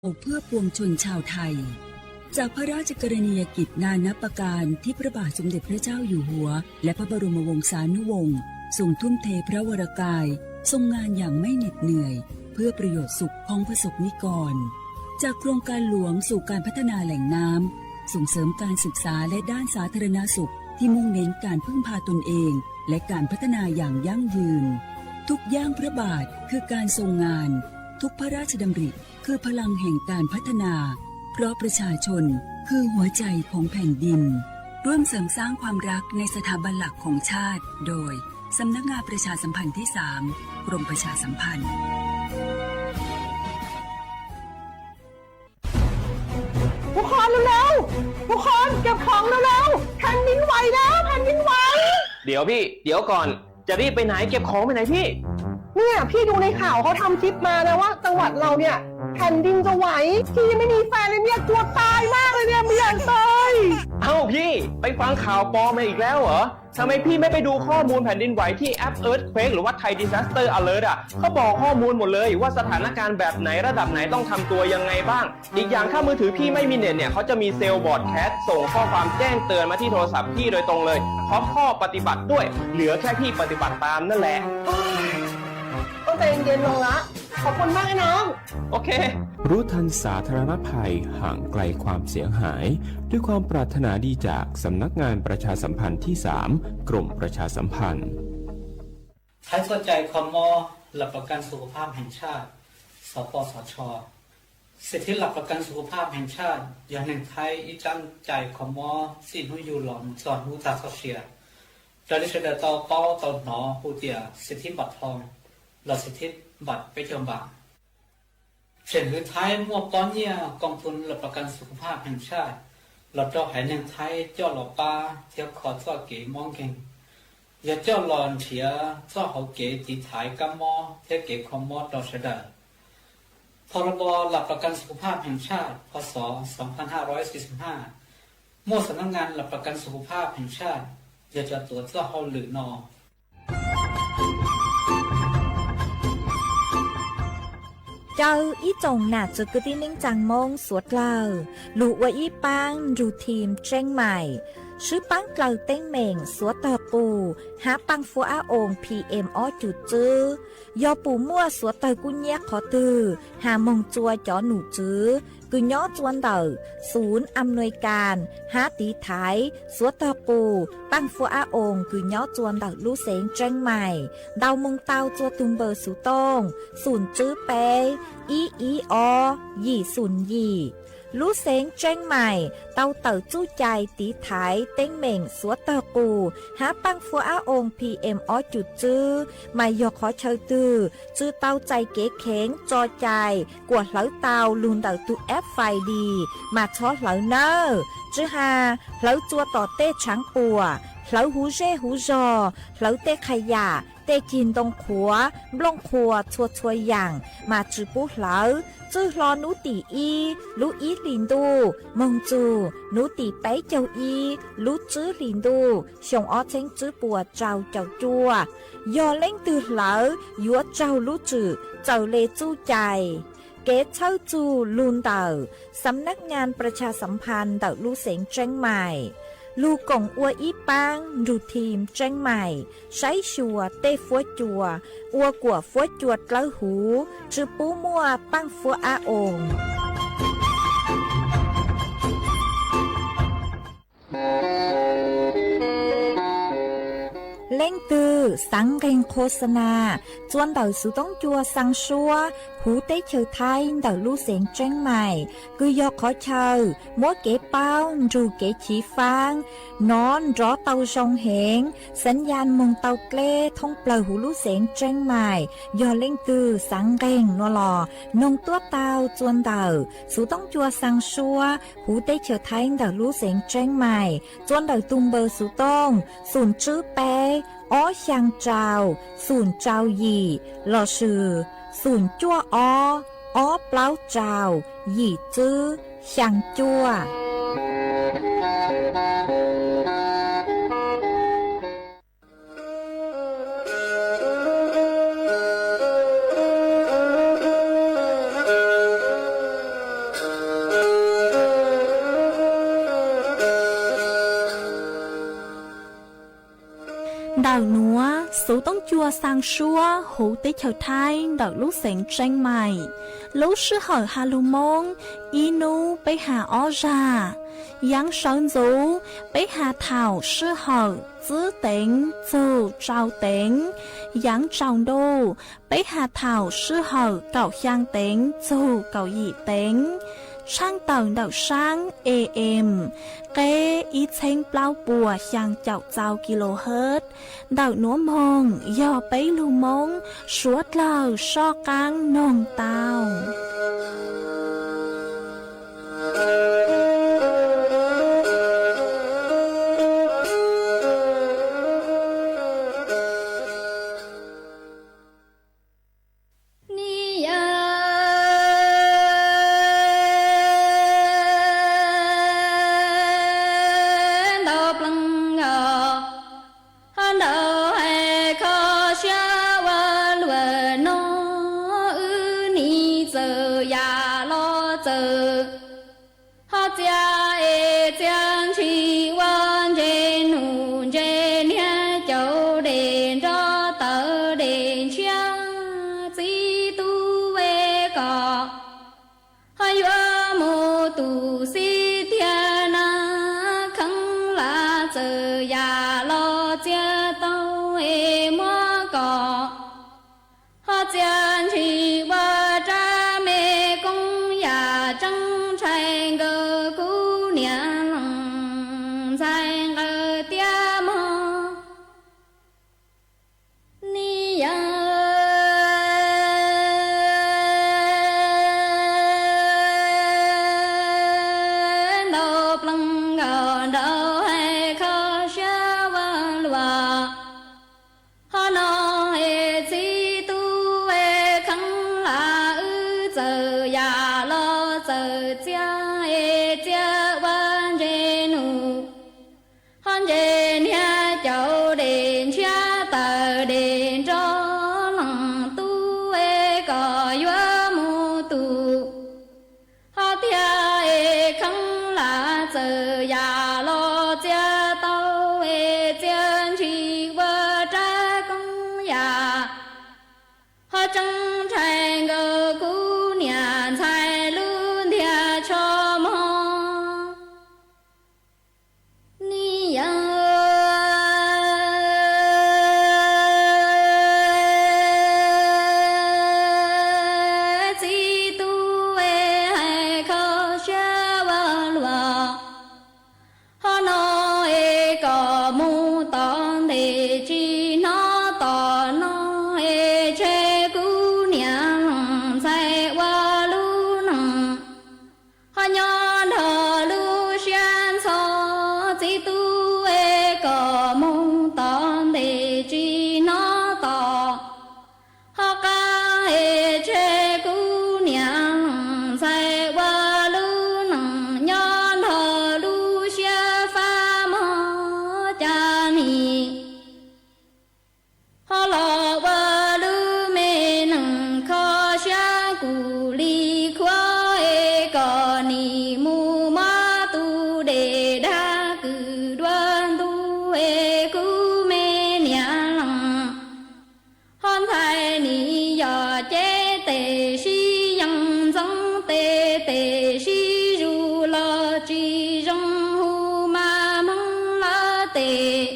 เพื่อปวงชนชาวไทย จากพระราชกรณียกิจนานับประการที่พระบาทสมเด็จพระเจ้าอยู่หัว และพระบรมวงศานุวงศ์ทรงทุ่มเทพระวรกาย ทรงงานอย่างไม่เหน็ดเหนื่อย เพื่อประโยชน์สุขของประสบนิกร จากโครงการหลวงสู่การพัฒนาแหล่งน้ำ ส่งเสริมการศึกษาและด้านสาธารณสุขที่มุ่งเน้นการพึ่งพาตนเอง และการพัฒนาอย่างยั่งยืน ทุกย่างพระบาทคือการทรงงาน ทุกพระราชดำริคือพลังแห่งการพัฒนา เพราะประชาชนคือหัวใจของแผ่นดิน ร่วมเสริมสร้างความรักในสถาบันหลักของชาติ โดย สำนักงานประชาสัมพันธ์ที่สาม กรมประชาสัมพันธ์ ทุกคนเร็วๆ ทุกคนเก็บของเร็วๆ แผ่นดินไหวแล้ว แผ่นดินไหว เดี๋ยวพี่ เดี๋ยวก่อน จะรีบไปไหน เก็บของไปไหนพี่ เนี่ยพี่ดูในข่าวเขาทำคลิปมานะว่าจังหวัดเราเนี่ยแผ่นดินจะไหว พี่ยังไม่มีแฟนเลยเนี่ยกลัวตายมากเลยเนี่ยไม่อยากตาย เอ้าพี่ ไปฟังข่าวปลอมมาอีกแล้วเหรอ ทำไมพี่ไม่ไปดูข้อมูลแผ่นดินไหวที่แอป Earthquake หรือว่า Thai Disaster Alert อ่ะ เขาบอกข้อมูลหมดเลยว่าสถานการณ์แบบไหนระดับไหนต้องทำตัวยังไงบ้าง อีกอย่างถ้ามือถือพี่ไม่มีเน็ตเนี่ย เขาจะมีเซลล์ broadcast ส่งข้อความแจ้งเตือนมาที่โทรศัพท์พี่โดยตรงเลย พร้อมข้อปฏิบัติด้วย เหลือแค่พี่ปฏิบัติตามนั่นแหละ ต้องใจเย็นๆลงละ ขอบคุณมากนะน้อง โอเค รู้ทันสาธารณภัย ห่างไกลความเสียหาย ด้วยความปรารถนาดีจากสำนักงานประชาสัมพันธ์ที่สาม กรมประชาสัมพันธ์ Thaib txoj cai kho mob หลักประกันสุขภาพแห่งชาติ สปสช. สิทธิหลักประกันสุขภาพแห่งชาติ yog neeg Thaib ib tsab cai kho mob txij hnub yug los mus txog hnub tag txoj sia, raws li sawv daws tau paub tau hnov hu tias สิทธิบัตรทอง los สิทธิบัตร peb caug npam. Tseem hwv Thaib muaj pob nyiaj กองทุนหลักประกันสุขภาพแห่งชาติ los rau haiv neeg Thaib coj los pab thiab kho txoj kev mob nkeeg, yog coj los nrhiav txoj hauv kev tiv thaiv kab mob thiab kev kho mob rau sawv daws. พรบหลักประกันสุขภาพแห่งชาติ พ.ศ. สองพันห้าร้อยสี่สิบห้า muaj สำนักงานหลักประกันสุขภาพแห่งชาติ yog cov tuav txoj hauj lwm no. Caw ib tsoom nam txiv kwv tij neej tsaa Moob suav dlawg lug ua ib paab nrug thim Tseeb Maim, swb paab dlawg teeb meem suav tawg qus hab paaj fuab ab oos PM ob cum txwb. Yog pum muaj suav tawg kub nyab qhov twg has moog tsua cov num tswv kws nyob tsua ntawm ศูนย์อำนวยการ hab tiv thaiv suav tawg qus paaj fuab ab oos kws nyob tsua ntawm lub xeev Tseeb Maim, ntaus moog tau tsua tug npawb xuv tooj xoom tswb peb ib ib ob yim xoom yim. Lub xeev Tseeb Maim tau tawm txuj cai tiv thaiv teeb meem suav tawg qus hab paaj fuab ab oos PM ob cum txwb, mas yog qhov chaw twg tsi tau txais kev kheev tso cai kuas hlawv tau lug ntawm tug app Find Dis mas txhob hlawv nawb. Tsi has hlawv tsua tom tej tshaav puam, hlawv huv zej huv zog, hlawv tej qha yam, tej cig ntoo qhuav, nplooj qhuas txhua txhua yaam mas tsi pub hlawv. Txwj hlo nub tim ib lub ib hlis ntuj moog txug nub tim peb caug ib lub tswb hlis ntuj xyoo ob txheeb tswb puas rau caum cuaj. Yog leej twg hlawv yuav raug lub tswm txawm le txuj cai. Kev txhawb txug lug ntawm สำนักงานประชาสัมพันธ์ ntawm lub xeev Tseeb Maim, lug koom ua ib paab nrug thim Tseeb Maim saib xyuas tej fuab cua, ua kuam fuab cua dlawb huv, tsi pub muaj paaj fuab ab oos. Leej twg xaav nqeeg khos nas tsua ntawm xuv toob cua xaa suab huv teb chaws Thaib ntawm lub xeev Tseeb Maim, kws yog qhov chaw muab kev paub nrug kev chiv faab, nov nrov tau zoo heev, xaav yas moog tau dleb thoob plawg huv lub xeev Tseeb Maim. Yog leej twg xaav nqeeg no los noog tuaj tau tsua ntawm xuv toob cua xaa suab huv teb chaws Thaib ntawm lub xeev Tseeb Maim, tsua ntawm tug npawb xuv tooj xoom tswb peb ob xyaa rau xoom rau yim lossis xoom cuaj ob ob plaub rau yim tswb xyaa cuaj. Ntawm nuav, xuv toob cua xaa suab huv teb chaws Thaib ntawm lub xeev Tseeb Maim. Lub sij hawm has lug Moob, ib nub peb has ob zag. Yaav sawv ntxuv, peb has thaum sij hawm tsib teev txug rau teev. Yaav tsaus ntuj, peb has thaum sij hawm kaum xyaa teev txug kaum yim teev. Tshaaj tawm ntawm saab A M, qeb ib txheeb plaub puas xyaa caum txau kilohertz. Ntawm nuav moog yog peb lug Moob suav dlawg soj qaab noog tau. Ni yav ntau pleev os, ho nraug hais kho siab ua luaj no, wb nim txawm yam los txawm. Ho txia es txia ntshis ua ntse num ntse niag caum dej nrov tawv dej ntshiab txiv tub es kom ho yuav mus tus xib tiag na, kheev lam txawm yam los txia tau es muab kom. Ho txia ntshis ua rab me koob yam tseeb ntshai nkawd kuv niam leej ntxhais nqawd tiab mog. Ni yav ntau pleev nkaus nraug hais kho siab ua luaj. Ho no es txiv tub es kheev lam wb txawm yam los txawm txia es txia ua ntse num. Ho ntse niag caum dej ntshiab tawv dej nrov leej tub es kom yuav mus tus. Ho tiag es kheev lam txawm yam los txia tau es txia ntshis ua rab koob yam. Ho tseeb ntshai nkawd kuv niam ntxhais lub ntiag tsho mog. Ni yav txiv tub es hais kho siab ua luaj. Ho no es kom mus tom ntej tsis hnov tom no es tseg kuv niam leej ntxhais ua lub neej. Ho nyob nrog lub siab ntxhov txiv tub es kom mus tom ntej tsis hnov tom. Ho qab es tseg kuv niam leej ntxhais ua lub neej nyob nrog lub siab fab mog cas nim. Ho los ua lub me neej kho siab kuv li khuab es kom nim mus muab tus dej dag kws dua ntu es kuv me niam leej. Ho ntxhais nim yog cev tes sib yeej ntxeev tes, tes sib zug los tsis zoo hu mas hmoov lawv tes.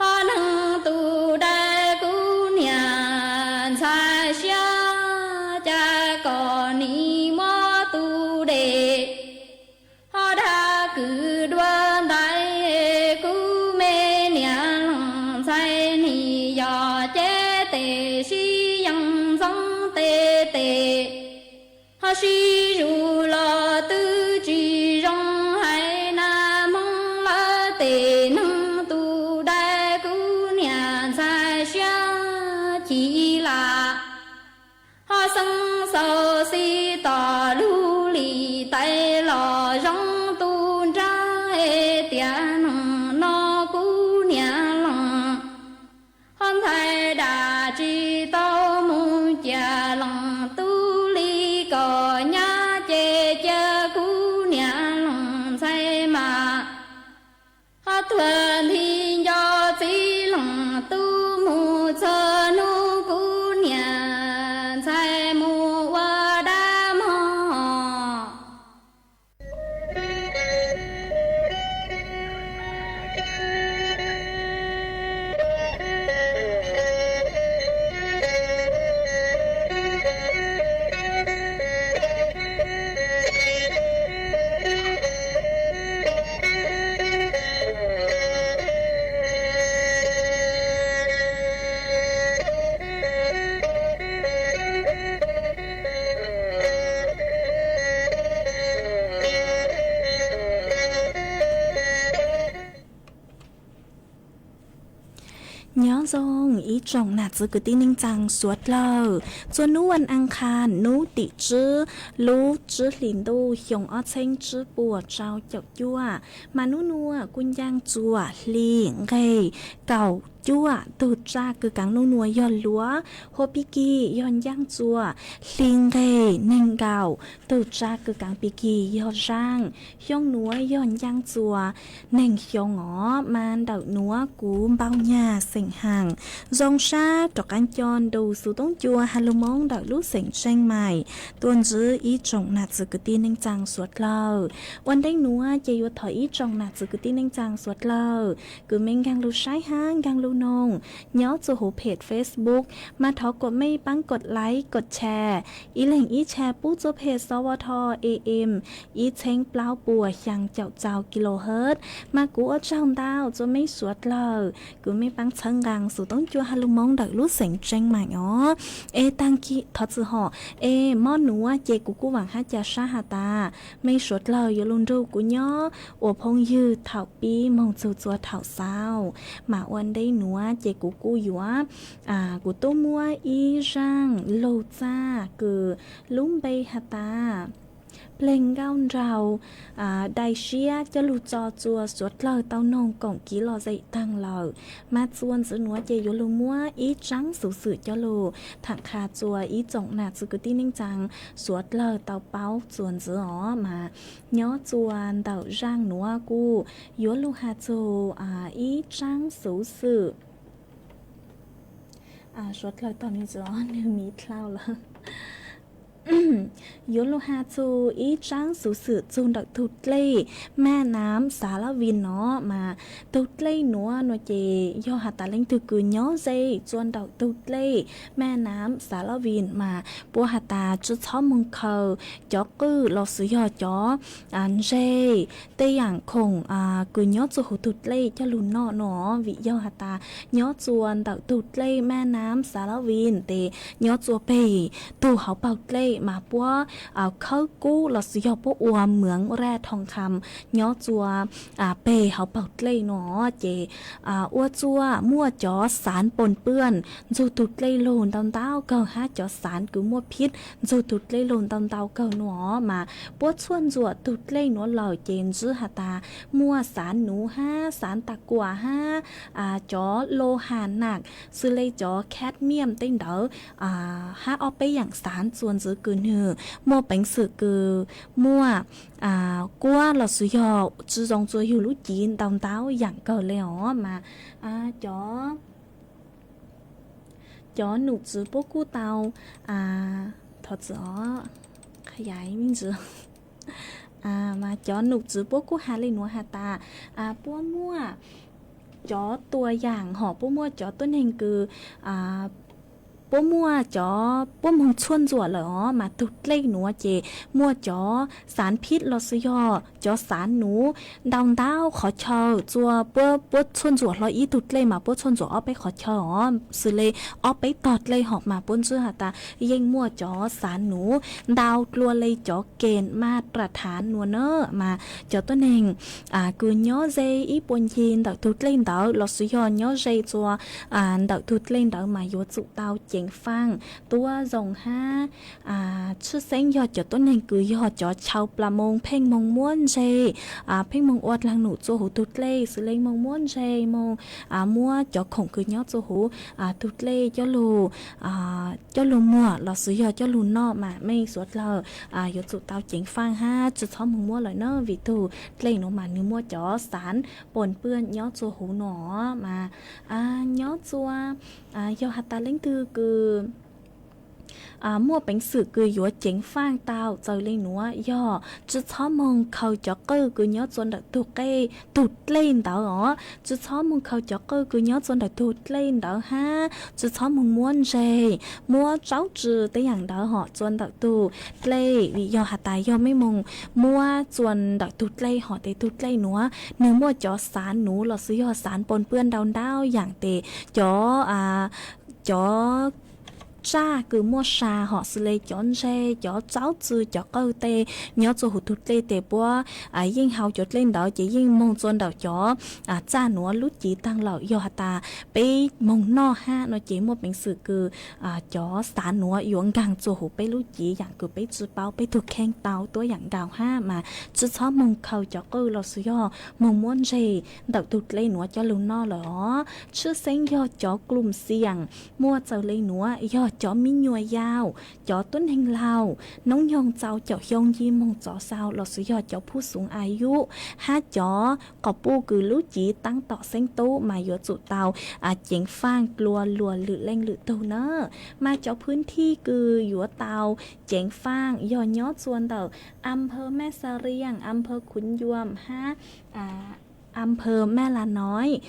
Ho neeg tus dai kuv niam ntxhais siab cas kom nim muab tus dej. Ho dag kws dua ntais kuv me niam leej ntxhais nim yog cev tes sib yeej ntxeev tes tes. Ho sib zug los twb tsis zoo hais na hmoov lawv tes neeg tus dai kuv niam ntxhais siab chim lam. Ho xeeb xaus xib tom lug li tais los zoo tu nrab es tias neeg no kuv niam leej. Ho ntxhais dam tsis tau mus cia leej tub li kom nyab ces Toog ib tsoom nam txiv kwv tij neej tsaa suav dlawg, txua nub vas aas qhas nub tim tsib lub tsib hlis ntuj xyoo ob txheeb tsib puas tsau caum cuaj, mas nub nuav kuj ncaaj txuas hli nqeg kaum cuaj, tug tsaj kws kaav nub nuav yog luav hua pig kig yog ncaaj txuas hli nqeg neeg nkaum, tug tsaj kws kaav pig kig yog zaaj. Xyoo nuav yog ncaaj txuas neeg xyoo os, mas ntawm nuav kuv npau nyag xeem haam zoo sab rov qaab coj ntu xuv toob cua ha lug moob ntawm lub xeem Tseej Maim tuaj ntsib ib tsoom nam txiv kwv tij neej tsaa suav dlawg. Ua ntej nuav ces yuav thov ib tsoom nam txiv kwv tij neej tsaa suav dlawg kws mej nkaag lug saib hab nkaag lug noog nyob txug huv phem Facebook, mas thov kuas mej paab kod like kod share, ib leeg ib share pub txug phem xov vo tho am ib txheeb plaub puas xyaa caum txau kilohertz, mas kuv ua tsaug ntau txug mej suav dlawg kws mej paab txhawb nqaa xuv toob cua ha lug moob ntawm lub xeem Tseej Maim os. Es taag kig thov txim hom, es mob nuav ces kuv kuj vaam hab ca sab has tas mej suav dlawg yuav lug nrug kuv nyob ua phooj ywg thaum pib moog txug txua thaum xaus, mas ua ntej nuav ces kuv kuj yuav, kuv tub muab ib zaaj lug txaj kws lub npe has tas Pleeg Nkauj Nraug Dai Siab coj lug tso txua suav dlawg tau noog koom kiv lom zem taag lawm. Mas txua ntxiv nuav ces yuav lug muab ib tsaab xuv xwm coj lug thaam qha txua ib tsoom nam txiv kwv tij neej tsaa suav dlawg tau paub txua ntxiv os. Mas nyob txua ntawm zaaj nuav kuj yuav lug has txug ib tsaab xuv xwm, suav dlawg tau me ntsis os, nwg miv dlhau lawm. Yuav lug has txug ib tsaab xuv xwm txug ntawm tug dlej Maj Nam Xav Lab Vin no, mas tug dlej nuav no ces yog has tas leej twg kws nyob ze txua ntawm tug dlej Maj Nam Xav Lab Vin mas puab has tas tsi txhob moog khaws cov qwj los sis yog cov ntse, tej yaam khoom kws nyob txua huv tug dlej coj lug noj no, vim yog has tas nyob txua ntawm tug dlej Maj Nam Xav Lab Vin tes nyob txua peg tug hauv paug dlej mas puab khawb kub los sis yog puab ua mweev raj thoo kham nyob txua peg hauv paug dlej no, ces ua txua muaj cov xaav poos pwaj ntxug tug dlej lug ntau ntau kawg hab cov xaav kws muaj phib ntxug tug dlej lug ntau ntau kawg no, mas puab txhuaj ntxuam tug dlej nuav lawm ces ntsib has tas muaj xaav nuv hab xaav tas kuam hab cov lo has nam xws le cov khad miam tej ntawd hab ob peb yaam xaav txua ntxiv kws nwg muaj peev xwm kws muaj kuab los sis yog tsi zoo txua yug lub civ ntau ntau yaam kawg le os. Mas cov cov num tswv puab kuj tau, thov txim os, qha yaiv me ntsis, mas cov num tswv puab kuj has le nuav has tas puab muaj cov tua yaam hom puab muaj cov tuab neeg kws puab muaj cov puab moog txhuaj ntxuam lawm os, mas tug dlej nuav ces muaj cov xaav phib los sis yog cov xaav nuv ntau ntau qhov chaw txua puab, puab txhuaj ntxuam hlo ib tug dlej mas puab txhuaj ntxuam ob peb qhov chaw os, xws le ob peb tog dlej hom mas puab ntsib has tas yeej muaj cov xaav nuv ntau dlua le cov kees mas ras thav nuav na. Mas cov tuab neeg kws nyob ze ib puag ncig ntawm tug dlej ntawd los sis yog nyob ze txua ntawm tug dlej ntawd mas yuav tsum tau ceev faaj tuab zoo hab tshwj xeeb yog cov tuab neeg kws yog cov chaw plas moog pheej moog muab ntse, pheej moog ua dlaag num txua huv tug dlej xws le moog muab ntse, moog muab cov khoom kws nyob txua huv tug dlej coj lug, coj lug muag los sis yog coj lug noj mas mej suav dlawg yuav tsum tau ceev faaj hab tsi txhob moog muab lawm na, vim tug dlej nuav mas nwg muaj cov xaav poos pwaj nyob txua huv no. Mas nyob txua, yog has tas leej twg kws muaj peev xwm kws yuav ceev faaj tau txawm le nuav yog tsi txhob moog khaws cov qwj kws nyob txua ntawm tug qej tug dlej ntawd os, tsi txhob moog khaws cov qwj kws nyob txua ntawm tug dlej ntawd hab tsi txhob moog muab ntse, muab tsaub tsi tej yaam ntawd hom txua ntawm tug dlej, vim yog has tas yog mej moog muab txua ntawm tug dlej hom tes tug dlej nuav nwg muaj cov xaav nuv los sis yog xaav poos pwaj ntau ntau yaam tes cov, cov tsaj kws muaj sa hom xws le cov ntse, cov txaub txwv, cov qawj tej nyob txua huv tug dlej tes puab yeej haus cov dlej ntawd ces yeej moog txua ntawm cov txaj nuav lub civ taag lawm. Yog has tas peb moog noj hab no ces muaj peev xwm kws cov xav nuav yuav nkaag txua huv peb lub civ yaam kws peb tsi paub peb tug kheej tau tuab yaam nkaus hab mas tsi txhob moog khaws cov qwj los sis yog moog muab ntseg ntawm tug dlej nuav coj lug noj lawm os. Tshwj xeeb yog cov klum xiam muaj txawg le nuav yog cov mi nyuam yaus, cov tub neeg laug, noob nyoog txaus caum xyoo nce moog txov xaus los sis yog cov phub xoov a yub hab cov quas puj kws lub civ taab tom xeeb tub mas yuav tsum tau ceev faaj dlua luas lwm leej lwm tug na. Mas cov phwb thij kws yuav tau ceev faaj yog nyob txua ntawm a phawv Maj Xa Riam, a phawv Khuv Yuam hab a phawv Maj La Noib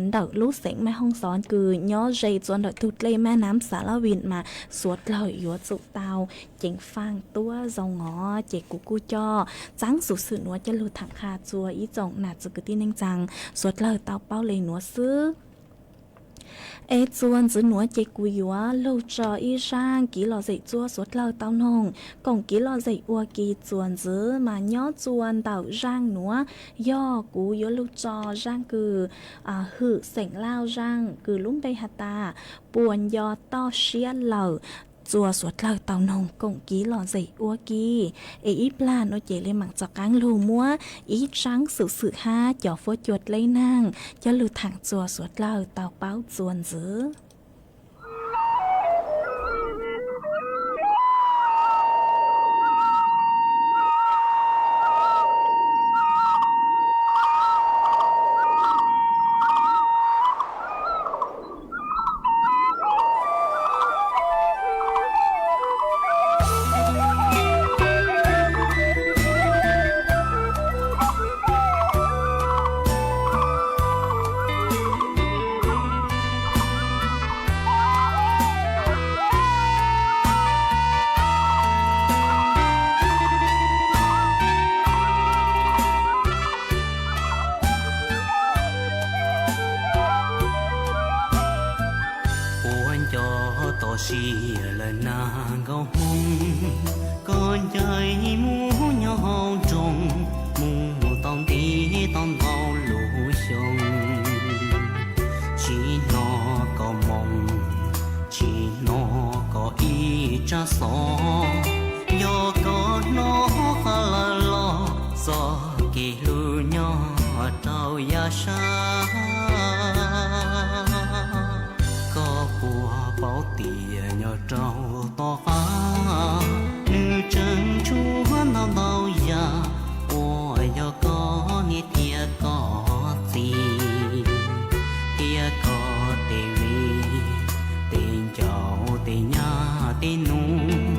ntawm lub xeem Maj Hoob Xov kws nyob ze txua ntawm tug dlej Maj Nam Xa La Vim mas suav dlawg yuav tsum tau ceev faaj tuab zoo os. Ces kuv kuj coj txaab xuv xwm nuav coj lug thaam qha txua ib tsoom nam txiv kwv tij neej tsaa suav dlawg tau paub le nuav xwb. Es txuas ntxiv nuav ces kuv yuav lug tso ib zaaj kev lom zem txua suav dlawg tau noog koom kev lom zem ua ke txuas ntxiv mas nyob txua ntawm zaaj nuav yog kuv yuav lug tso zaaj kws hwm xeem Lauj, zaaj kws lub npe has tas puas nco toj siab lawm txua suav dlawg tau noog koom kev lom zem ua ke. Es ib plag nuav ces le maam rov qaab lug muab ib tsaab xuv xwm hab cov fuab cua dleb naag coj lug thaam txua suav dlawg tau paub txua ntxiv. Puas nco toj siab lawm nag nkauj hmoob, koj ncaim mus nyob hauv nroog, mus tau ntev tau ntau lub xyoo. Tsis hnov koj moo, tsis hnov koj ib tsab xov, yog koj hnov qab lawm los txoj kev hlub nyob rau yav sab. Koj puas paub tias nyob rau tom qab, nws tseem tshuav ntau ntau yam uas yog koj niam thiab koj txiv, thiab koj tej viv, tej ncaus, tej nyab, tej nus,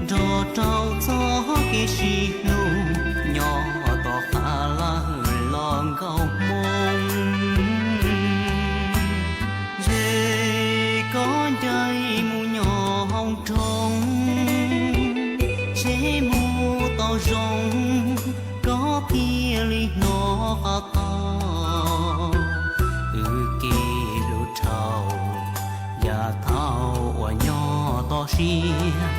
nrog rau txoj kev sib hlub nyob tom qab lawm los nkauj hmoob. Ntshe koj ncaim mus nyob hauv nroog, ntshe mus tau zoo, koj thiaj li hnov qab tog. Wb kev hlub dhau, yav thaum uas nyob toj siab,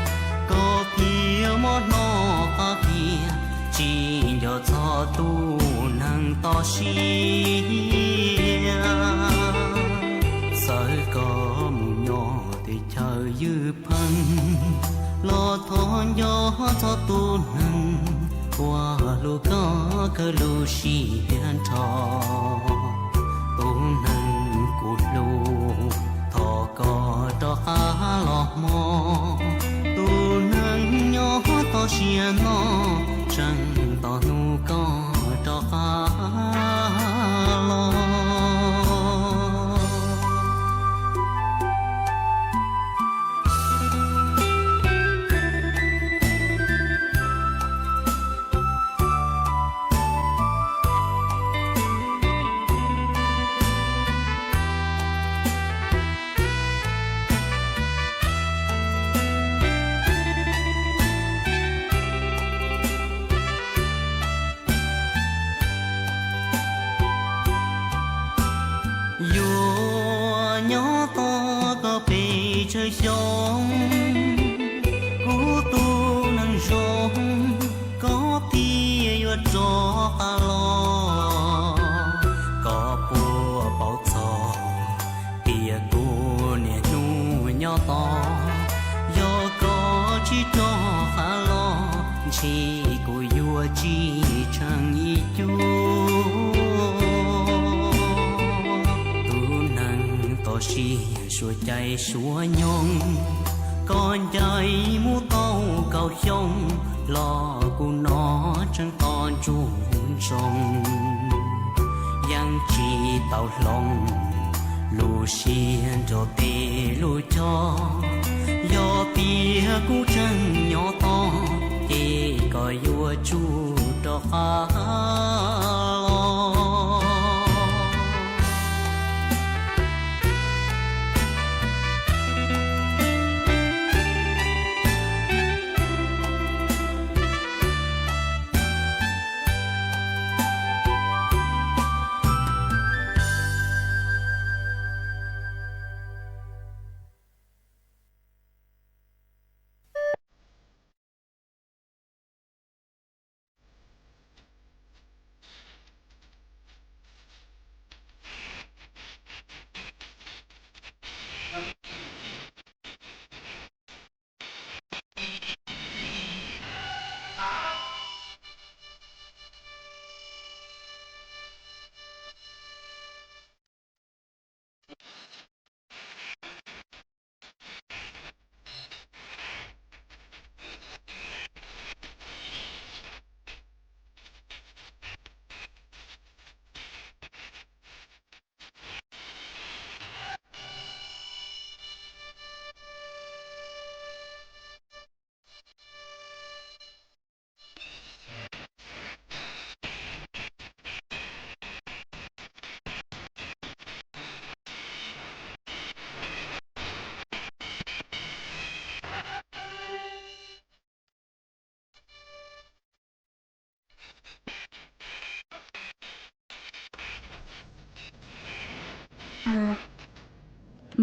koj thiaj muab hnov qab tias tsis nco txog tus neeg toj siab. Txawm koj mus nyob teb chaws ywj pheej, los thov nco txog tus neeg uas hlub koj kawg lub siab nrho. Tus neeg kuv hlub, thov koj rov qab los hmo. Tus neeg nyob toj siab no, tseem tos hnub koj rov qab los. rov qab los. Koj puas paub txog tias kuv niaj hnub nyob tos, yog koj tsis rov qab los, ntshe kuv yuav tsis tsheej ib cus. Tus neeg tau siv suav caij suav nyoog, koj ncaim mus tau kaum xyoo, los kuv no tseem tos ntsuj ntsoog, yeej tsis tau hloov lub siab nrog tej lub choj. Yog tias kuv tseem nyob tos, ces koj yuav tsum rov qab los.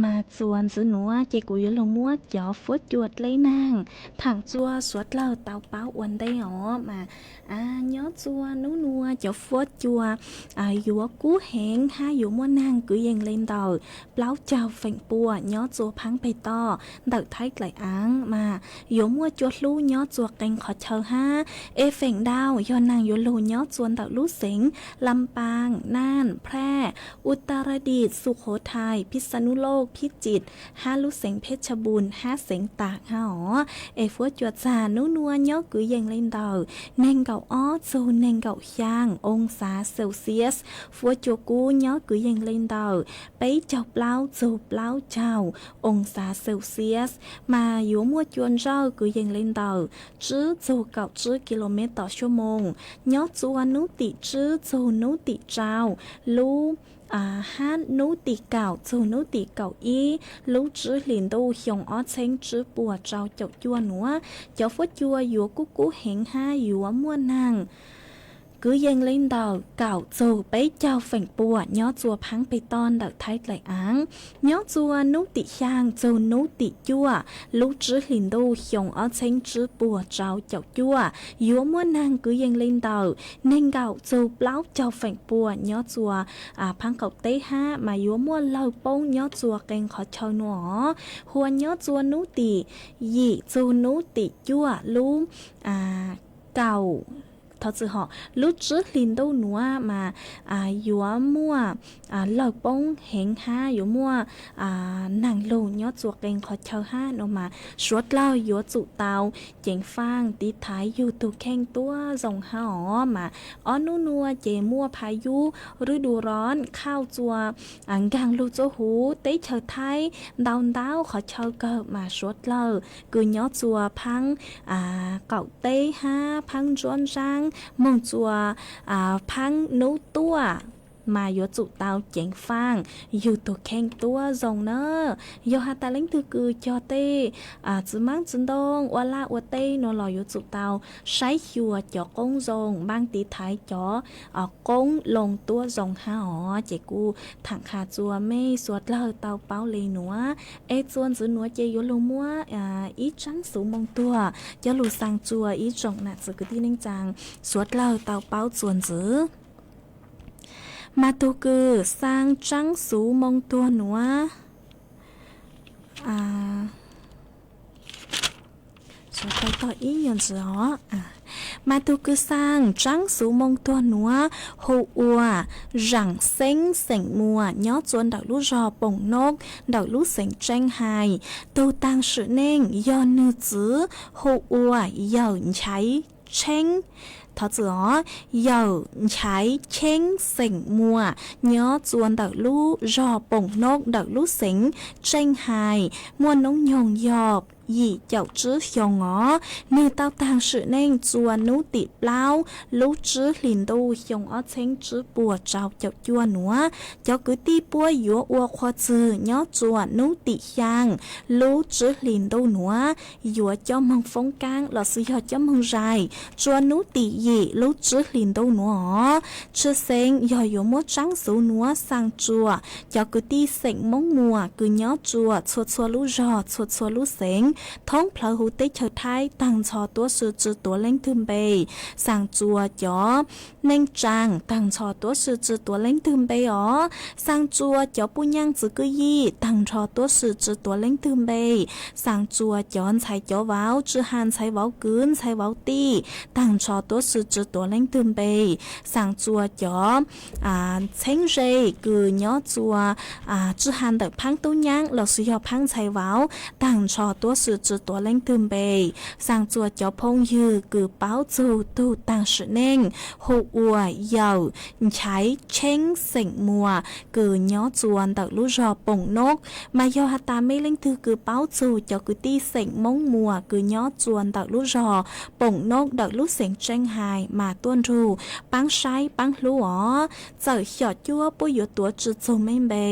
Mas txuas ntxiv nuav ces kuv yuav lug muab cov fuab cua dleb naag thaam txuas suav dlawg tau paub ua ntej os. Mas nyob txuas nub nua cov fuab cua yuav kub heev hab yuav muaj naag kwv yees le ntawm plaub caug feem pua nyob txuas phaab peg toj ntawm Thaib dlaim aav. Mas yuav muaj cua hlub nyob txuas qee qhov chaw hab es feem ntau yog naag yuav lug nyob txuas ntawm lub xeev Lam Paam, Naaj, Phraj, Utaradit, Sukhothai, Phijsanulok, Phijit, hab lub xeev Phejabun hab xeev Taag hab os. Es fuab cua txag nub nua nyob kwv yees le ntawm neeg nkaum ob txug neeg nkaum xyaa oo xav Celsius. Fuab cua kub nyob kwv yees le ntawm peb caug plaub txug plaub caug oo xav Celsius. Mas yuav muaj cua ntsawj kwv yees le ntawm tsib txug kaum tsib kilomev tov suab moos nyob txuas nub tim tsib txug nub tim rau lub hab nub tim kaum txug nub tim kaum ib lub tsib hlis ntuj xyoo ob txheeb tsib puas rau caum cuaj nuav. Cov fuab cua yuav kub kub heev hab yuav muaj naag kwv yees le ntawm kaum txug peb caug feem pua nyob txuas phaab peg toj ntawm Thaib dlaim aav. Nyob txuas nub tim xyaa txug nub tim cuaj lub tsib hlis ntuj xyoo ob txheeb tsib puas rau caum cuaj yuav muaj naag kwv yees le ntawm neeg nkaum txug plaub caug feem pua nyob txuas phaab qaum teb hab. Mas yuav muaj lawg poob nyob txuas qee qhov chaw nuav, huas nyob txuas nub tim yim txug nub tim cuaj lub kaum, thov txwm hom, lub tsib hlis ntuj nuav mas yuav muaj lawg poob heev hab yuav muaj naag lug nyob txuas qee qhov chaw hab no mas suav dlawg yuav tsum tau ceev faaj tiv thaiv yug tug kheej tuab zoo hab os. Mas ob nub nua ces muaj pha yub rwb du rob khauj txuas nkaag lug txuas huv teb chaws Thaib ntau ntau qhov chaw kawg mas suav dlawg kws nyob txuas phaab qaum teb hab phaab ntsuab ntsaab moog txuas phaab nub tuaj mas yuav tsum tau ceev faj yug tug kheej tuab zoo na. Yog has tas leej twg kws cog tej txiv maab txiv ntoo ua laj ua teb nuav los yuav tsum tau saib xyuas cov qoob zoo, npaaj tiv thaiv cov qoob loo tuab zoo hab os. Ces kuj thaam has txua mej suav dlawg tau paub le nuav. Es txuas ntxiv nuav ces yuav lug muab ib tsaab xuv moo tuag coj lug xaa txua ib tsoom nam txiv kwv tij neej tsaa suav dlawg tau paub txuas ntxiv. Mas tug kws xaa tsaab xuv moo tuag nuav, mas tug kws xaa tsaab xuv moo tuag nuav hu ua Zaam Xeeb xeem Muas nyob txua ntawm lub zog Poom Nob ntawm lub xeev Tseeb Hais. Tug taag sim neej yog nwg txiv hu ua Yawm Nchaiv Tsheeb. Thov txim os, Yawm Nchaiv Tsheeb xeem Muas nyob txua ntawm lub zog Poom Nob ntawm lub xeev Tseeb Hais, muaj noob nyoog yog yim caum tsib xyoo os. Nwg tau taag sim neej txua nub tim plaub lub tsib hlis ntuj xyoo ob txheeb tsib puas rau caum cuaj nuav. Cov kwv tij puab yuav ua qhua txwg nyob txua nub tim xyaa lub tsib hlis ntuj nuav, yuav coj moog foob kaab lossis yog coj moog zais txua nub tim yim lub tsib hlis ntuj nuav os. Tshwj xeeb yog yuav muab tsaab xuv nuav xaa txua cov kwv tij xeem Moob Muas kws nyob txua txhua txhua lub zog txhua txhua lub xeev thoob plawg huv teb chaws Thaib taag nrho tuab si tsi tuav leej twg npe, xaa txua cov neej tsaa taag nrho tuab si tsi tuav leej twg npe os, xaa txua cov puj nyaaj txwv kwj yij taag nrho tuab si tsi tuav leej twg npe, xaa txua cov ntxhais cov vauv tsi has ntxhais vauv kwv ntxhais vauv tij taag nrho tuab si tsi tuav leej twg npe, xaa txua cov txheeb ze kws nyob txua tsi has ntawm phaab tub nyaab lossis yog phaab ntxhais vauv taag nrho tuab si tsi tuav leej twg npe, xaa txua cov phooj ywg kws paub txug tug taag sim neej hu ua Yawm Nchaiv Tsheeb xeem Muas kws nyob txua ntawm lub zog Poom Nob. Mas yog has tas mej leej twg kws paub txug cov kwv tij xeem Moob Muas kws nyob txua ntawm lub zog Poom Nob ntawm lub xeev Tseeb Hais mas tuaj nrug paab saib paab hlub os. Txawm xyom cuab puab yuav tuav tsi txug mej npe,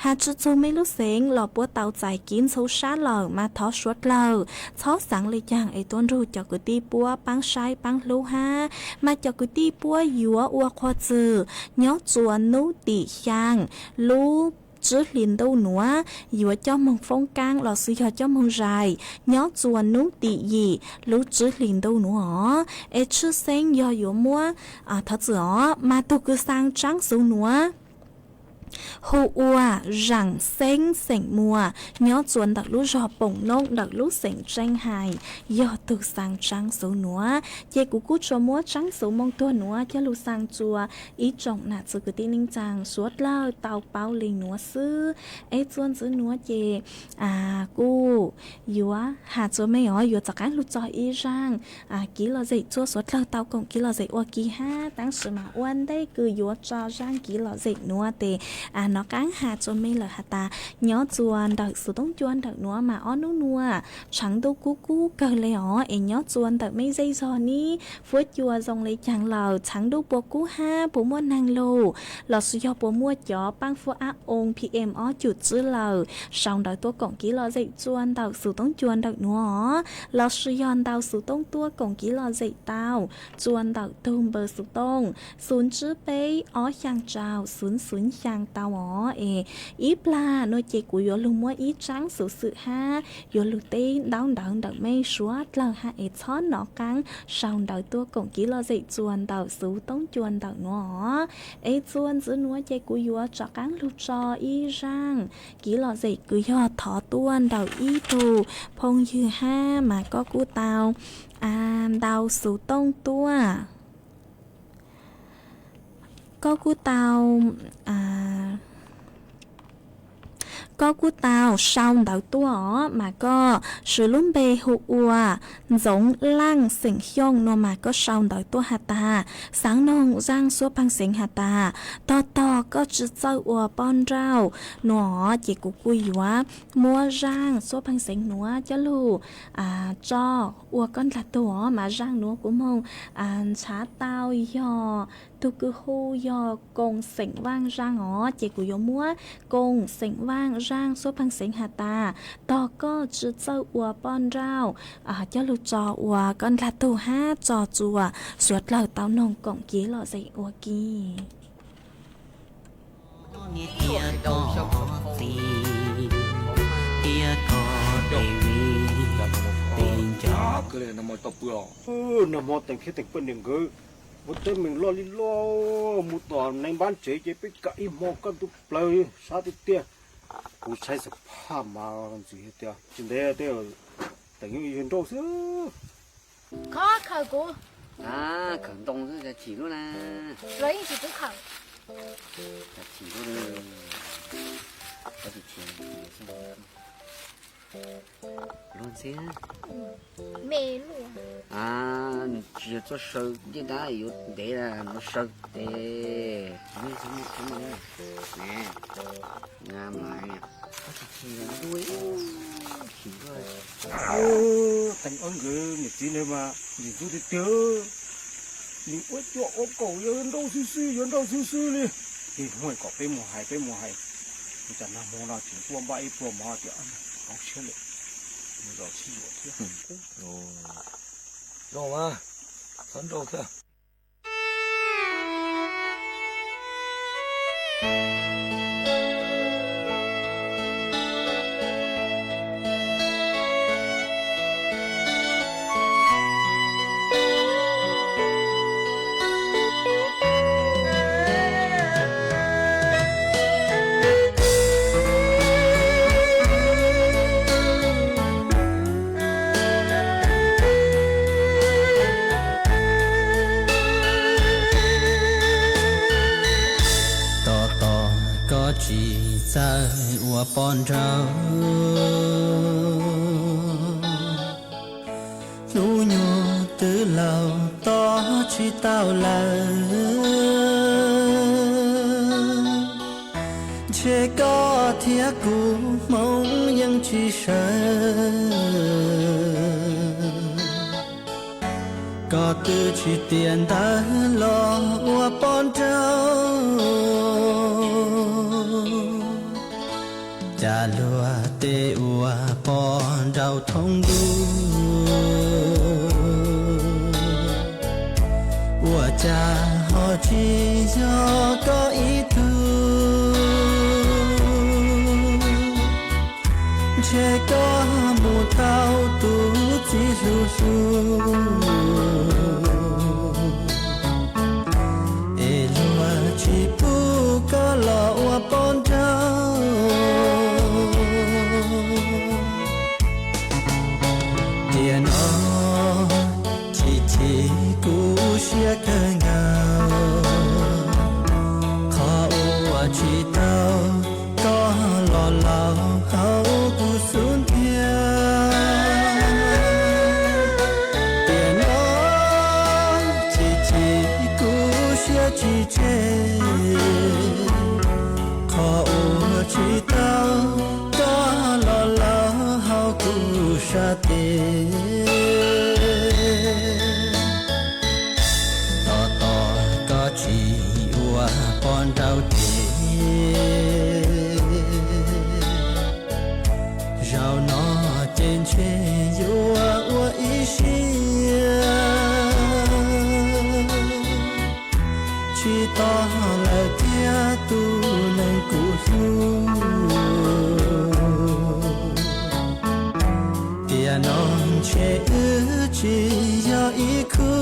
has tsi txug mej lub xeev los puab tau txais kiv ntxhov sab lawm mas thov suav dlawg txhob xaav le caag es tuaj nrug cov kwv tij puab paab saib paab hlub hab. Mas cov kwv tij puab yuav ua qhua txwg nyob txua nub tim xyaa lub tsib hlis ntuj nuav, yuav coj moog foob kaab lossis yog coj moog zais nyob txua nub tim yim lub tsib hlis ntuj nuav os. Es tshwj xeeb yog yuav muab, thov txim os, mas tug kws xaa tsaab xuv nuav hu ua Zaam Xeeb xeem Muas nyob txua ntawm lub zog Poom Nob ntawm lub xeev Tseeb Hais, yog tug xaa tsaab xuv nuav. Ces kuv kuj tsuas muab tsaab xuv moo tuag nuav coj lug xaa txua ib tsoom nam txiv kwv tij neej tsaa suav dlawg tau paub le nuav xwb. Es txua ntxiv nuav ces kuj yuav has txua mej os, yuav rov qaab lug tso ib zaaj kiv lom zem txua suav dlawg tau koom kiv lom zem ua ke hab. Tab sis mas ua ntej kws yuav tso zaaj kiv lom zem nuav tes nov qaab has txua mej lawm has tas nyob txua ntawm xuv toob cua ntawm nuav mas ob nub nuav tshav ntuj kub kub kawg le os. Es nyob txua ntawm mej zej zog nib fuab cua zoo le caag lawm, tshav ntuj puas kub hab puas muaj neeg lug lossis yog puas muaj cov paab fuab ab oo P M ob cum tsib lawm, sau ntawv tuaj koom kiv lom zem txua ntawm xuv toob cua ntawm nuav os, lossis yog ntau xuv toob tuaj koom kiv lom zem tau txua ntawm tug npawb xuv tooj xu tsib peb ob xyaa rau xu xu xyaa tau os. Es ib plag nuav ces kuv yuav lug muab ib tsaab xuv xwm hab yuav lug teb ntaub ntawv ntawm mej suav dlawg hab es txhob nov qaab sau ntawv tuaj koom kiv lom zem txua ntawm xuv toob cua ntawm nuav os. Es txua ntxiv nuav ces kuv yuav rov qaab lug tso ib zaaj kiv lom zem kws yog thov tuaj ntawm ib tug phooj ywg hab mas koj kuj tau ntau xuv tooj tuaj. Koj kuj tau, koj kuj tau sau ntawv tuaj os mas koj siv lub npe hu ua Ntxoov Laaj xeem Xyooj nuav mas koj sau ntawv tuaj has tas xaav noog zaaj suab pheej xeev has tas tog tog koj tsi txawj ua poj nrauj nuav os. Ces kuv kuj yuav muab zaaj suab pheej xeev nuav coj lug tso ua koj ndlag tug os. Mas zaaj nuav kuv moog nrhav tau yog Tus kwv hu yog Koom xeem Vaaj Zaaj os, ces kuv yuav muab Koom xeem Vaaj Zaaj xuab pheej xeev has tas, tog koj tsi txawj ua poj nrauj, coj lug tso ua koj ndlag tug hab tso tsua suav dlawg tau noog koom kev lom zem ua ke. Nag hmo teev thiab teev poj niam nkawd ua teeb meem loj li loj mus tom neeg npab tsev ces peb kam ib hmo kaj ntug plawg sab tiag tiag. Kuv saib xab phaj mas ntxim tias tsis ntev tej teev yog nrauj xwb. Khaws kuv, khaws ntoo xwb, chim lub na. Los yeej tsis pub khaws. Chim lub, chim lub ntxhiab. Me luaj. Tsis yog txoj saw ncej dab yuav ntev, no saw tes. Teev Ab nkawd niam txiv ntawd mas ntxim ntxub tiag tiag. Nws ua cuag ua kaum yuav nrauj xwb xwb, yuav nrauj xwb xwb li. Hnub kom peb mus hais, peb mus hais, ua cas nag hmo no tseem tuaj npaj ib pluag mov tias hauv siab lawm, mus zov sib yuav thiab. Zoo mas, txhob nrauj thiab. Tos tos koj tsis txawj ua poj nrauj, hnub nyoog twb laus tos tsis tau lawm. Ntshe koj thiab kuv hmoov yeej tsis sawv. Koj twb tsis tiav ntawv los ua poj nrauj, cas luag tej ua poj nrauj thoob ntuj, ua cas ho tsis yog koj ib tug. Ntshe koj mus tau tus txiv hlub hlub, es luag tsis pub koj los ua poj nrauj. Tiam no chim chim kuv siab kawg nkaus, qhov uas tsis tau koj los laus hauv kuv xub ntiag. Tiam no chim chim kuv siab tsis tseg, qhov uas tsis tau koj los laus hauv kuv sab tes. Tos tos koj tsis ua poj nrauj ces, zaum no ces ntshe yuav ua ib siab, tsis tos lawm thiab tus neeg kuv hlub. Tiam no ntshe wb tsis yog ib khub.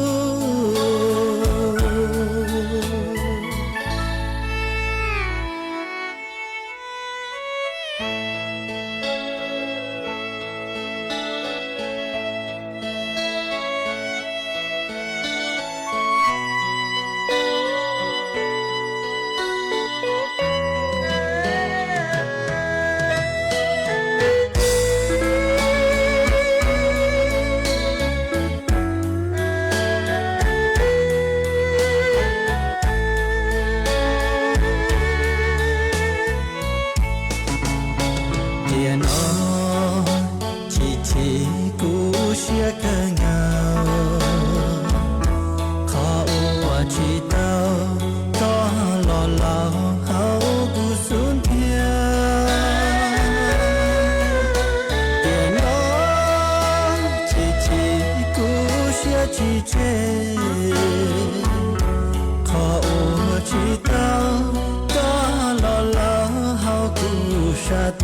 Tos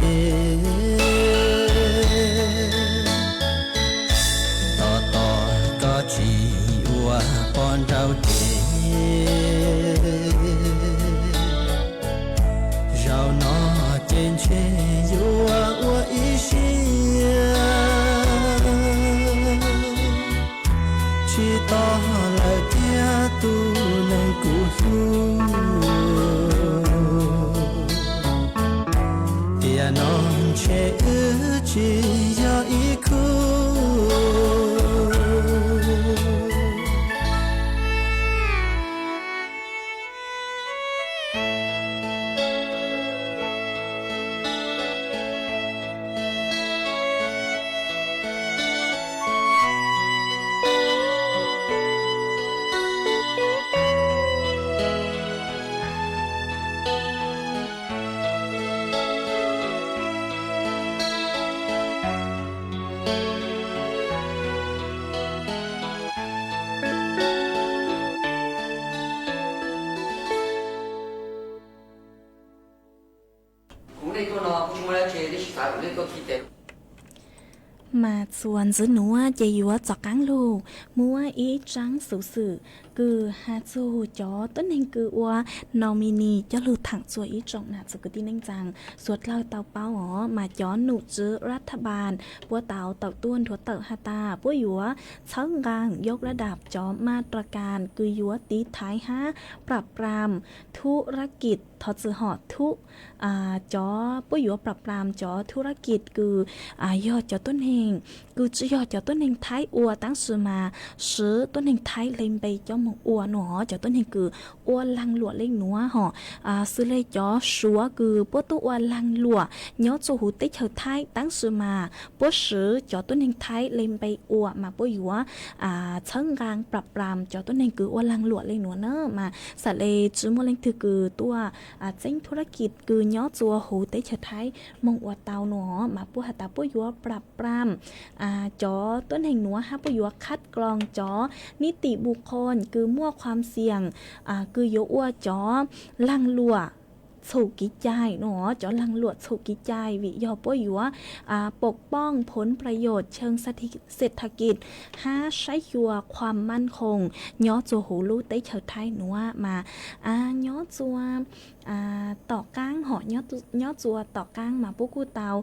tos koj tsis ua poj nraug ces, zaum no ces ntshe yuav ua ib siab tsis tos lawm tiag tus neeg kuv hlub. Tiam no ntshe wb tsis yog ib khub. Mas txuas ntxiv nuav ces yuav txaus qaab lug muab ib tsaab xuv xwm kws has txug cov tuab neeg kws ua nominee coj lug thaam txug ib tsoom nam txiv kwv tij neej tsaa suav dlawg tau paub os. Mas cov num tswv รัฐบาล puab tau tawm tuaj nthuav tawm has tas puab yuav txhawb nqaa ยกระดับ cov มาตรการ kws yuav tiv thaiv hab ปราบปราม ธุรกิจ thov txwm hom ธุ cov puab yuav ปราบปราม cov ธุรกิจ kws yog cov tuab neeg kws tsi yog cov tuab neeg Thaib ua tab sis mas swv tuab neeg Thaib le npe coj moog ua nuav, cov tuab neeg kws ua laag luam le nuav hom. Xws le cov Suav kws puab tuaj ua laag luam nyob txuj huv teb chaws Thaib tab sis mas puab swv cov tuab neeg Thaib le npe ua mas puab yuav txhawb nqaa ปราบปราม cov tuab neeg kws ua laag luam le nuav na. Mas xam le tsi muaj leej twg kws tuaj txeeb ธุรกิจ kws nyob txuj huv teb chaws Thaib moog ua tau nuav mas puab has tas puab yuav ปราบปราม cov tuab neeg nuav hab puab yuav คัดกรอง cov นิติบุคคล kws muaj ความเสี่ยง kws yuav ua cov laag luam txhum kev cai nuav, cov laag luam txhum kev cai vim yog puab yuav ปกป้องผลประโยชน์เชิงเศรษฐกิจ hab saib xyuas ความมั่นคง nyob txuj huv lub teb chaws Thaib nuav mas nyob txuj tom qaab hom, nyob txuj tom qaab mas puab kuj tau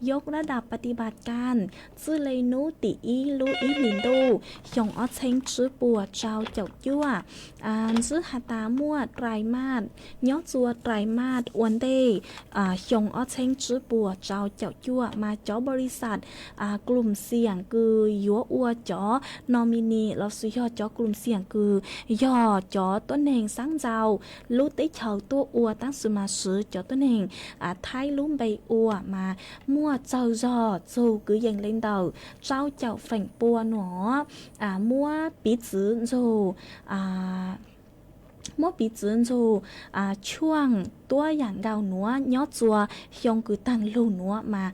ยกระดับปฏิบัติการ txwj le nub tim ib lub ib hlis ntuj xyoo ob txheeb tsib puas rau caum cuaj, ntsib has tas muaj ไตรมาส nyob txuj ไตรมาส ua ntej xyoo ob txheeb tsib puas rau caum cuaj mas cov บริษัท กลุ่มเสี่ยง kws yuav ua cov nominee lossis yog cov กลุ่มเสี่ยง kws yog cov tuab neeg xaab ntxaus lub teb chaws tuaj ua tab sis mas swv cov tuab neeg Thaib lub npe ua mas muaj tsaug zog txug kwv yees le ntawm rau caum feem pua nuav. Muab piv txwv ntxug, muab piv txwv ntxug tshuaj tuab yaam nkaus nuav nyob txuj xyoo kws taag lug nuav mas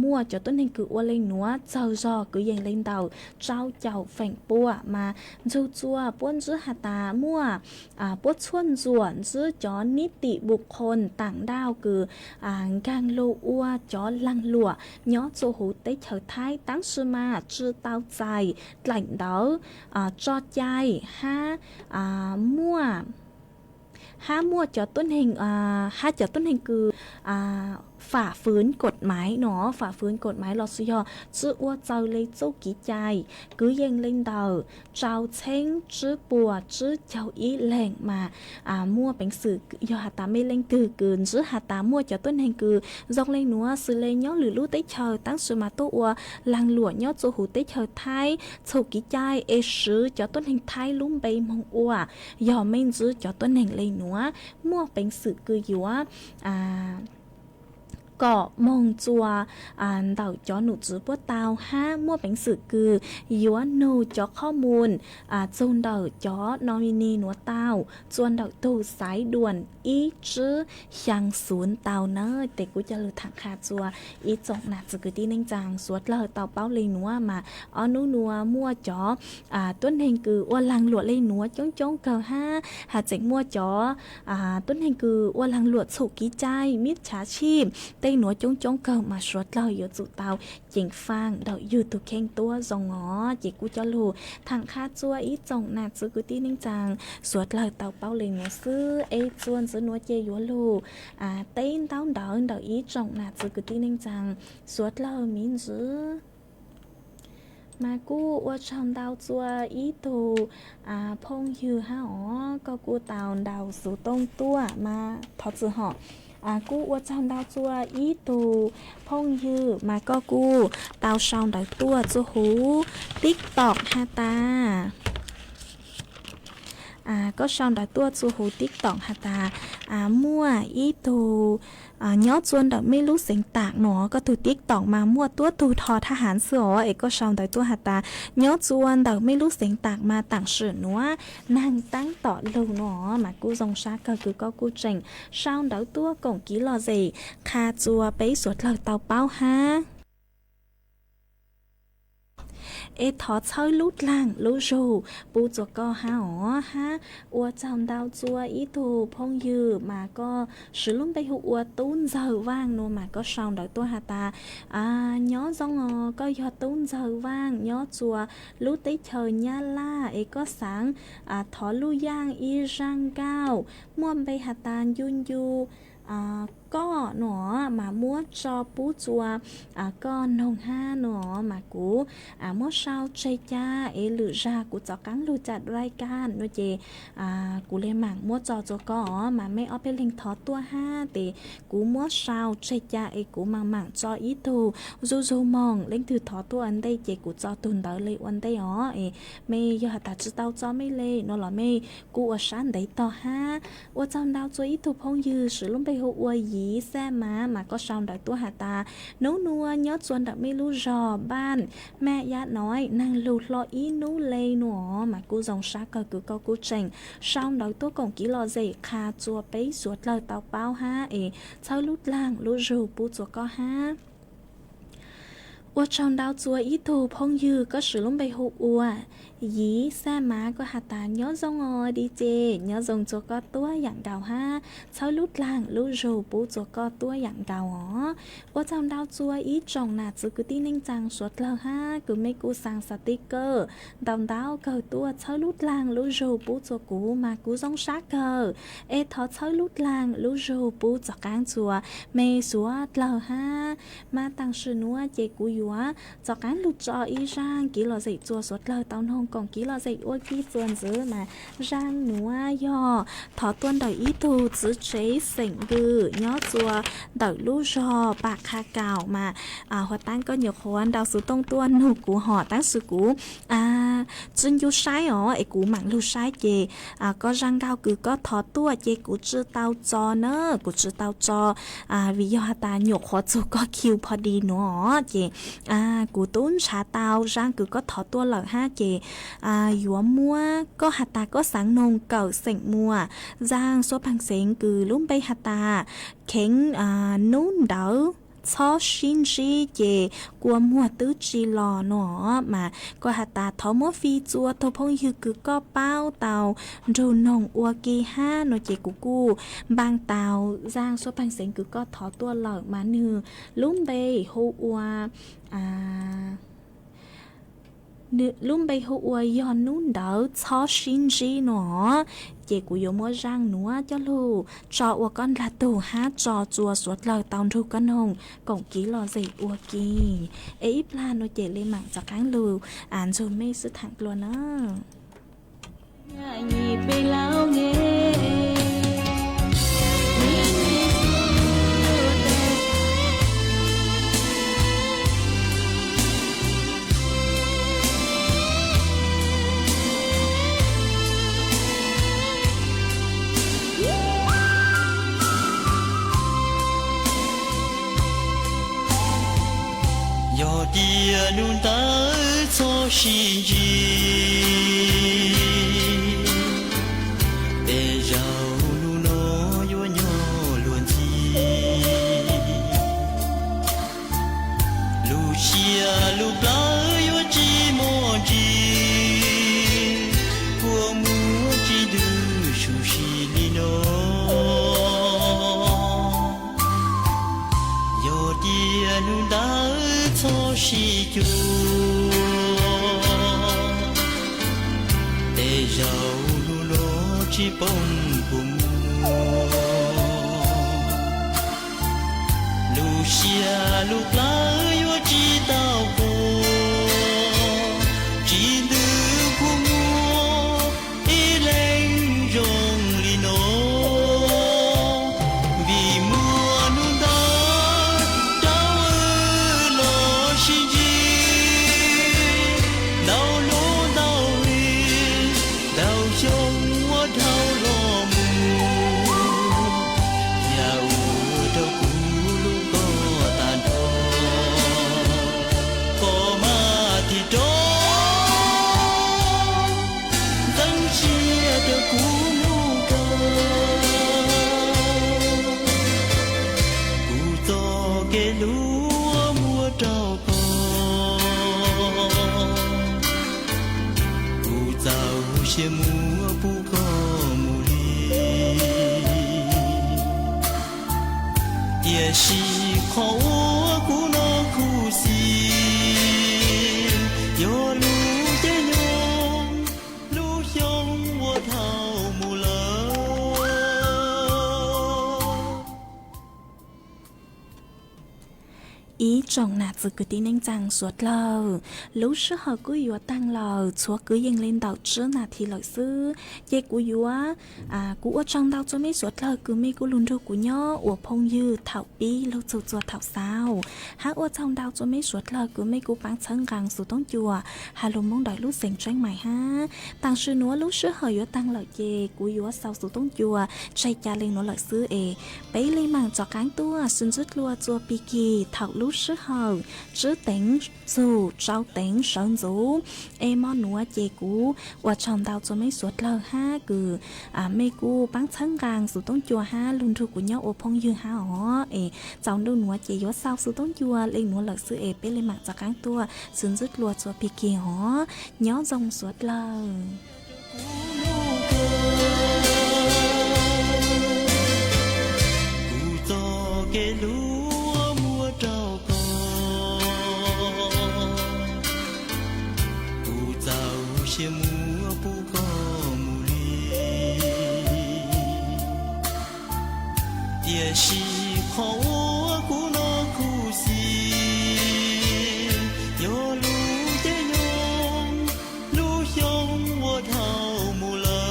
muaj cov tuab neeg kws ua le nuav tsaug zog kwv yees le ntawm rau caum feem pua mas ntxug txuj puab ntsib has tas muaj puab tshuaj ntxuam ntsib cov นิติบุคคลต่างด้าว kws nkaag lug ua cov laag luam nyob txuj huv teb chaws Thaib tab sis mas tsi tau txais dlaim ntawv tso cai hab muaj hab muaj cov tuab neeg, hab cov tuab neeg kws ฝ่าฝืนกฎหมาย nuav, ฝ่าฝืนกฎหมาย lossis yog tsi ua txaws le txuj kev cai kwv yees le ntawm rau txheeb tsib puas tsib caug ib leeg mas muaj peev xwm yog has tas mej leej twg kws ntsib has tas muaj cov tuab neeg kws zoo le nuav xws le nyob lwm lub teb chaws tab sis mas tuaj ua laag luam nyob txuj huv teb chaws Thaib txhum kev cai es swv cov tuab neeg Thaib lub npe moog ua, yog mej ntsib cov tuab neeg le nuav muaj peev xwm kws yuav kom moog txuas ntawm cov num tswv puab tau hab muaj peev xwm kws yuav nug cov qhob mus txug ntawm cov nominee nuav tau txuas ntawm tug xaiv duam ib tsib xyaa xuv tau na. Tes kuv coj lug tham qha txuas ib tsoom nam txiv kwv tij neej tsaa suav dlawg tau paub le nuav mas ob nub nuav muaj cov tuab neeg kws ua laag luam le nuav coob coob kawg hab has tseem muaj cov tuab neeg kws ua laag luam txhum kev cai มิจฉาชีพ tej nuav coob coob kawg mas suav dlawg yuav tsum tau ceev faam ntawm yug tug kheej tuab zoo os. Ces kuj coj lug tham qha txua ib tsoom nam txiv kwv tij neej tsaa suav dlawg tau paub le nuav xwb, es txuas ntxiv nuav ces yuav lug teb ntaub ntawv ntawm ib tsoom nam txiv kwv tij neej tsaa suav dlawg miv ntxiv. Mas kuj ua tsaug ntau txua ib tug phooj ywg hab os, koj kuj tau ntaus xuv tooj tuaj mas thov txim hom. Kuj ua tsaug ntau txua ib tug phooj ywg mas koj kuj tau sau ntawv tuaj txuas huv TikTok has tas, koj sau ntawv tuaj txuas huv TikTok has tas muaj ib tug nyob txua ntawm mej lub xeev tam no, koj tug TikTok mas muaj tuab tug tho thab hav xwb os, es koj sau ntawv tuaj has tas nyob txua ntawm mej lub xeev tam mas taam sim nuav naag taab tom lug no, mas kuj zoo sab kawg kws koj kuj tseem sau ntawv tuaj koom kev lom zem qha txua peb suav dlawg tau paub hab. Es thov txhawb lub dlaag lub zug pub txua koj hab os hab. Ua tsaug ntau txua ib tug phooj ywg mas koj siv lub npe hu ua Tub Ntxawg Vaaj no mas koj sau ntawv tuaj has tas nyob zoo os, koj yog Tub Ntxawg Vaaj nyob txua lub teb chaws Nyab Laj es koj xaav thov luj yaaj ib zaaj nkauj muaj npe has tas Ncu Ncu Koj no mas muab tso pub txua koj noog hab no mas kuv muab sau tseg ca es lwm zag kuv txov qaab lug ca dai kaj no ces kuv le maam muab tso txua koj os. Mas mej ob peb leeg thov tuaj hab tes kuv muab sau tseg ca es kuv maam maam tso ib tug zuj zug moog. Leej twg thov tuaj ua ntej ces kuv tso tug ntawd le ua ntej os. Es mej yog has tas tsi tau tso mej le no los mej kuj ua sab ntev tog hab. Ua tsaug ntau txua ib tug phooj ywg siv lub npe hu ua Yiv Xaj Mav mas koj sau ntawv tuaj has tas nub nua nyob txua ntawm mej lub zog npaaj Maj Yaj Noiv naag lug hlo ib nub le no mas kuj zoo sab kawg kws koj kuj tseem sau ntawv tuaj koom kev lom zem qha txua peb suav dlawg tau paub hab es txhawb lub dlaag lub zug pub txua koj hab. Ua tsaug ntau txua ib tug phooj ywg koj siv lub npe hu ua Yiv Xaj Mav koj has tas nyob zoo os di ces nyob zoo txua koj tuab yaam nkaus hab txhawb lub dlaag lub zug pub txua koj tuab yaam nkaus os. Ua tsaug ntau txua ib tsoom nam txiv kwv tij neej tsaa suav dlawg hab kws mej kuj xaa xav tib kawj ntau ntau kawg tuaj txhawb lub dlaag lub zug pub txua kuv mas kuv zoo sab kawg. Es thov txhawb lub dlaag lub zug pub txov qaab txua mej suav dlawg hab. Mas taam sim nuav ces kuv yuav txov qaab lug tso ib zaaj kev lom zem txua suav dlawg tau noog koom kev lom zem ua ke txua ntxiv mas zaaj nuav yog thov tuaj ntawm ib tug txiv tsev xeem Vwm nyob txua ntawm lub zog Pam Qha Kaum mas huv taab koj nyuam qhuav ntaus xuv tooj tuaj nug kuv hom taab sis kuv tsi ncu saib os es kuv maam lug saib ces koj zaaj nkauj kws koj thov tuaj ces kuv tsi tau tso na, kuv tsi tau tso vim yog has tas nyuam qhuav txug koj kiu pho di nuav ces kuv tub ntshav tau zaaj kws koj thov tuaj lawm hab ces yuav muab koj has tas koj xaav noog kawm xeem Muas zaaj xuab paag xeev kws lub npe has tas kheev nub ntawd txhob sib ntsib ces kua muag twb tsi los no mas koj has tas thov muab fij txua tug phooj ywg kws koj paub tau nrug noog ua ke hab no ces kuv kuj npaa tau zaaj xuab paag xeev kws koj thov tuaj lawm mas nwg lub npe hu ua lub npe hu ua yog nub ntawd txhob sib ntsib no ces kuv yuav muab zaaj nuav coj lug tso ua koj nrag tug hab tso txua suav dlawg tau nrug koj noog koom kev lom zem ua ke. Es ib plag no ces le maam txov qaab lug ntxug mej sib thaam dlua na. Yog tias nub ntawd txhob sib ntsib, tej zaum nub no yuav nyob luag ntxhi. Lub siab lub plawv yuav tsis muaj ntsis, kua muag tsis ntws su si li no. Ib cuag tej zaum lub lub tsis poob kua muag, lub siab lub plawv yuav tsis tau quaj, tsis ntws kua muag ib leeg zoo li no. Vim muaj hnub ntawd rau wb los sib ntsib, ntau hnub ntau hli, ntau xyoo ua dhau los mus, yam ua rau kuv hlub koj tag nrho. Koj mas thiaj rov ntxeev siab rau kuv hnub kawg, kuv txoj kev hlub muab rau koj, kuv txaus siab muab pub koj mus li. Tiam sis qhov uas kuv hnov khuv xim yog lub caij nyoog lub xyoo ua dhau mus lawm. Ib tsoom nam txiv kwv tij neej tsaa suav dlawg, lub sij hawm kuj yuav taag lawm, tshuav kwv yees le ntawm tsib nas this lawm xwb. Ces kuv yuav, kuv ua tsaug ntau txug mej suav dlawg kws mej kuj lug nrug kuv nyob ua phooj ywg thaum pib lug txug txua thaum xaus, hab ua tsaug ntau txug mej suav dlawg kws mej kuj paab txhawb nqaa Xuv Toob Cua has lug Moob Dawm lub xeem Tseeb Maim hab. Taam sim nuav lub sij hawm yuav taag lawm ces kuv yuav xaus Xuv Toob Cua tseg ca le nuav lawm xwb es peb le maam rov qaab tuaj sib ntsib dlua txua pig kig thaum lub sij hawm tsib teev txug rau teev sawv ntxuv. Es mo nuav ces kuv ua tsaug ntau txug mej suav dlawg hab kws mej kuj paab txhawb nqaa Xuv Toob Cua hab lug nrug kuv nyob ua phooj ywg hab os. Es txaus ntuj nuav ces yuav xaus Xuv Toob Cua le nuav lawm xwb es peb le maam rov qaab tuaj sib ntsib dlua txua pig kig os. Nyob zoo suav dlawg. Kuv txoj kev hlub muab rau koj, kuv txaus siab muab pub koj mus li. Tiam sis qhov uas kuv hnov khuv xim yog lub caij nyoog lub xyoo ua dhau mus lawm.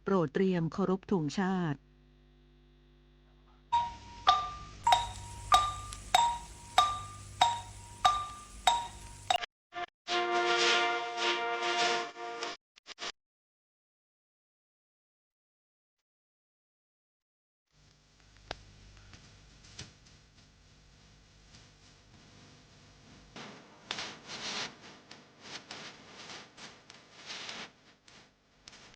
โปรดเตรียมเคารพธงชาติ